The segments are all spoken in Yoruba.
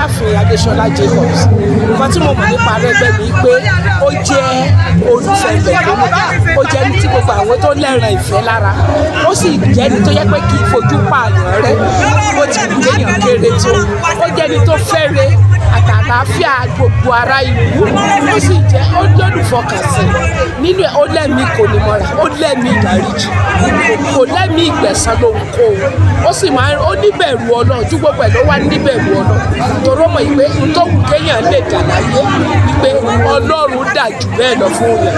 Ìyáàfin Adéṣọlá Jacobs. Nǹkan tí mo mọ̀ nípa Arẹ́gbẹ́ ni pé ó jẹ́ olùfẹ́ mẹ̀kúnnù, ó jẹ́ ẹni tí gbogbo àwọn tó lẹ́ràn ìfẹ́ lára, ó sì jẹ́ ẹni tó yẹ pé kì í fojú pààyàn rẹ́ bó ti wù kéèyàn kéré tó. Ó jẹ́ ẹni tó fẹ́re àtàlàáfíà gbogbo ará ìlú, ó sì jẹ́ ó lólùfọkànsìn nínú ẹ̀. Ó lẹ́mìí kò ní mọ́ra, ó lẹ́mìí ìdáríjì, kò lẹ́mìí ìgbẹ̀san lóhunkóhun. Ó sì máa ń ó níbẹ̀rù Ọlọ́run ju gbogbo ẹ̀ ló wá níbẹ̀rù Ọlọ́run, torí ó mọ̀ pé n tó wù kéèyàn lè dà láyé, wípé Ọlọ́run dà jù bẹ́ẹ̀ lọ fún yàn,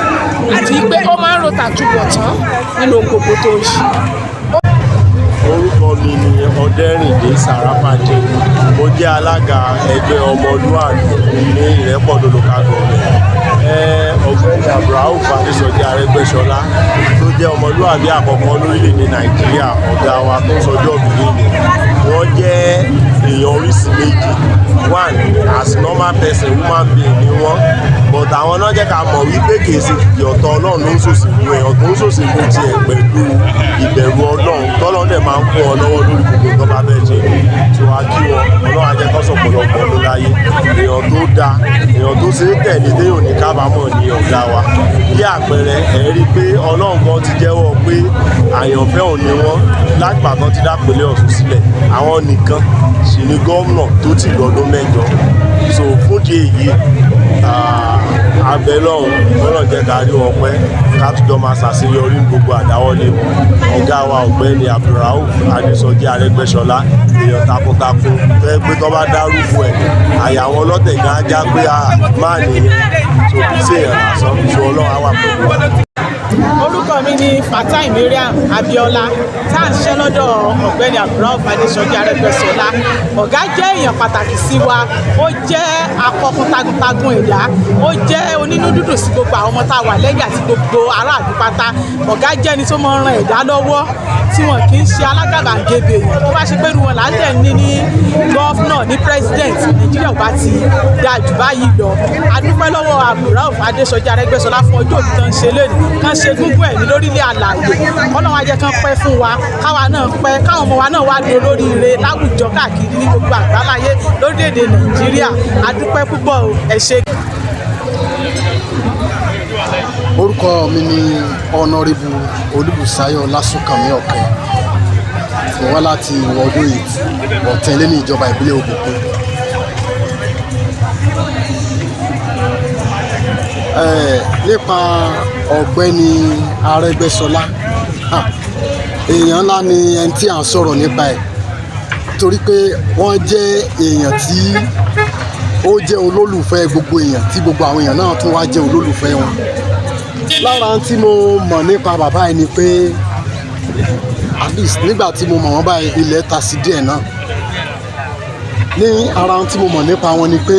àti pé ó máa ń ro tàtúbọ̀tán nínú ohun gbogbo tó ń ṣe. Orúkọ mi ni Ọdẹrìndé Sàràfàjẹ. Mo jẹ́ alága ẹgbẹ́ Ọmọlúwàbí ní Ìrẹ́pọ̀dọ̀ Local Government. Ọ̀gbẹ́ni Abdulrauf Adésọjí Arẹ́gbẹ́ṣọlá, tó jẹ́ ọmọlúwàbí àkọ́kọ́ lórílẹ̀‐èdè Nàìjíríà, ọ̀gá wa tó ń sọjọ́ òbí lónìí, wọ́n jẹ́ èèyàn oríṣi méjì. One, as normal person, human being ni wọ́n, but àwọn náà jẹ́ ká mọ̀ wípé kìí ṣe kìkì ọ̀tọ̀ Ọlọ́run ló ń ṣòṣèlú. Èèyàn tó ń ṣòṣèlú tiẹ̀ pẹ̀lú ìbẹ̀rù Ọlọ́run, tọ́lọ́run dẹ̀ máa ń kún wọn lọ́wọ́ lórí gbogbo nǹkan bá fẹ́ ṣe. Tí wàá kí wọn, Ọlọ́run á jẹ́ kó sọ̀pọ̀lọpọ̀ ọdún láyé. Èèyàn tó dáa, èèyàn tó ṣe é tẹ̀lé, téèyàn ní kábàámọ̀ ní ọ̀gá wa. Bí àpẹẹrẹ, ẹ̀ rí i pé Ọlọ́run gan ti jẹ́wọ́ pé àyànfẹ́ òun ni wọ́n. Lágbà kan ti dápẹ́lẹ́ Ọ̀ṣun sílẹ̀, àwọn nìkan sì ni gómìnà tó ti lọ́dún 8. So fún di èyí, abẹ́lọ́hún, Ọlọ́run jẹ́ ká rí wọn pẹ́, ká tún jọ máa ṣàṣeyọrí gbogbo àdáwọ́lé wọn. Ọ̀gá wa, Ọ̀gbẹ́ni Abdulrauf Adésọjí Arẹ́gbẹ́ṣọlá, èèyàn takuntakun tó yẹ pé tó bá dárúkọ ẹ̀, àyà àwọn ọlọ́tẹ̀ gan ajá pé a máa nìyẹn. So kì í ṣe èèyàn lásán. So Ọlọ́run á wà pẹ̀lú wa. Orúkọ mi ni Fatai Mariam Abiola, tá à ń ṣiṣẹ́ lọ́dọ̀ Ọ̀gbẹ́ni Abdulrauf Adésọjí Arẹ́gbẹ́ṣọlá. Ọ̀gá jẹ́ èèyàn pàtàkì sí wa. Ó jẹ́ akọkun takuntakun ẹ̀dá, ó jẹ́ onínú dídùn sí gbogbo àwọn ọmọ tá a wà lẹ́yìn àti gbogbo aráàlú pátá. Ọ̀gá jẹ́ ẹni tó máa ń ran ẹ̀dá lọ́wọ́, tí wọn kì í ṣe alágàbàgebè èèyàn. Tó bá ṣe pé irú wọn là ń tẹ̀ ní governor, ní president, Nàìjíríà ò bá ti dáa jù báyìí lọ. A dúpẹ́ lọ́wọ́ Abdulrauf Adésọjí Arẹ́gbẹ́ṣọlá fún ọjọ́ òbí tán ṣe lónìí, kán ṣe gúngún ẹ̀mí lórílẹ̀ àlàyé. Ọlọ́run á jẹ́ kán pẹ́ fún wa, káwa náà pẹ́, káwọn ọmọ wa náà wá di olóríire láwùjọ káàkiri ní gbogbo àgbáláyé, lórílẹ̀‐èdè Nàìjíríà. A dúpẹ́ púpọ̀ o, ẹ ṣé. Orúkọ mi ni Honourable Olúbùsáyọ̀ Lásùnkànmí Ọ̀kẹ́. Mo wá láti wọ́ọ̀dù 8, Ọ̀tẹ̀lé, ní ìjọba ìbílẹ̀ Òbòkun. Nípa Ọ̀gbẹ́ni Arẹ́gbẹ́ṣọlá, èèyàn ńlá ni ẹni tí à ń sọ̀rọ̀ nípa ẹ̀, torí pé wọ́n jẹ́ èèyàn tí ó jẹ́ olólùfẹ́ gbogbo èèyàn, tí gbogbo àwọn èèyàn náà tún wá jẹ́ olólùfẹ́ wọn. Lára tí mo mọ̀ nípa bàbá yìí ni pé, at least nígbà tí mo mọ̀ wọ́n báyìí, ilẹ̀ ta sí díẹ̀ náà. Ní ara tí mo mọ̀ nípa wọn ni pé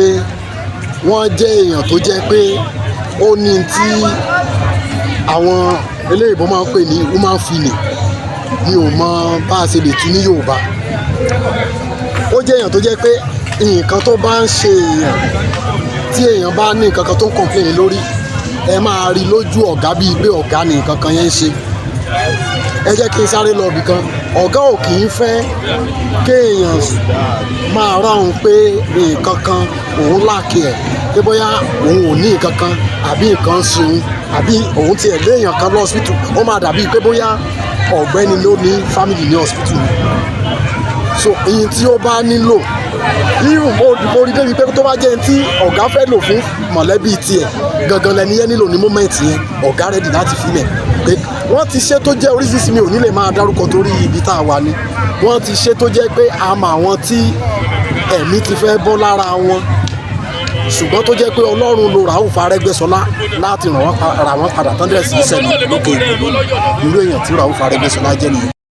wọ́n jẹ́ èèyàn tó jẹ́ pé ó ní tí àwọn eléyìnbó máa ń pè ní human feeling. Mi ò mọ bá a ṣe lè tú ní Yorùbá. Ó jẹ́ èèyàn tó jẹ́ pé nǹkan tó bá ń ṣe èèyàn, tí èèyàn bá ní nǹkan kan tó ń complain lórí, ẹ máa rí lójú ọ̀gá bíi pé ọ̀gá ní nǹkan kan yẹn ń ṣe. Ẹ jẹ́ kí n sáré lọ ibì kan. Ọ̀gá ò kì í fẹ́ kéèyàn máa ráhùn pé nǹkan kan òun lack ẹ̀, pé bóyá òun ò ní nǹkan kan, àbí nǹkan ń ṣe òun, àbí òun tiẹ̀ léèyàn kan lọ́sibítù. Ó máa dàbí pé bóyá ọ̀gbẹ́ni ló ní family ní hospital ni. So ìyìn tí ó bá nílò irun, mo rí débi pé tó bá jẹ́ ẹni tí ọ̀gá fẹ́ lò fún mọ̀lẹ́bí tiẹ̀ gangan lẹni yẹn nílò ní moment yẹn, ọ̀gá ready láti filẹ̀ pé wọ́n ti ṣe tó jẹ́ oríṣiríṣi. Mi ò ní lè máa dárúkọ torí ibi tá a wà ni. Wọ́n ti ṣe tó jẹ́ pé a mọ àwọn tí ẹ̀mí ti fẹ́ bọ́ lára wọn, ṣùgbọ́n tó jẹ́ pé Ọlọ́run lo Rauf Arẹ́gbẹ́ṣọlá láti rà wọ́n padà tán dẹ̀ sí sẹ́ni lókè ìlú. Irú èèyàn tí Rauf Arẹ́gbẹ́ṣọlá jẹ́ nìyẹn.